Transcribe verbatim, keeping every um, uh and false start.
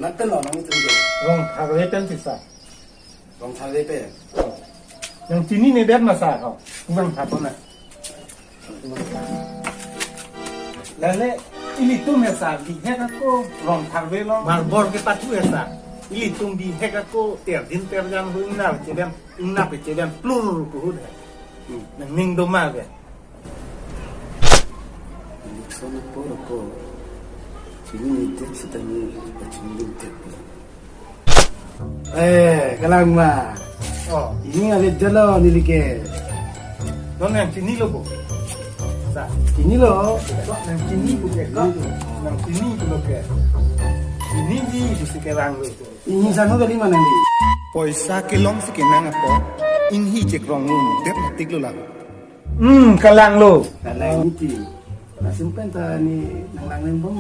Nang pen lo, nang itum ke. Rong Tharve pen si sir. Rong Tharve pen. Nang chininedet ma sir ho? Rong Tharve na. Lale, ilitum ya sir, bihek ako Rong Tharve lo. Marbor kepathu ya sir. Ilitum bihek ako, terjin terjan hu ingnar chedem, ingnar chedem, plur kuhu dei. Hmm. Nangning do ma be. Election apor ako, chininedet sitame pachininedet. Eh, kalang ma. Oh. Ini abe jalo neli ke. Non nang chinilo bo? Sir. Chinilo. Nang chini bo ke? Nang chini bo ke? Chiniji, di si kelang lo. Ini sanu kali mana ni? Poisa kelong si kenang apot, inghi chekrong lun, det matik lo lang. Hmm, kalang lo. Kalang iti. Lason pen ta ni nang langleng bom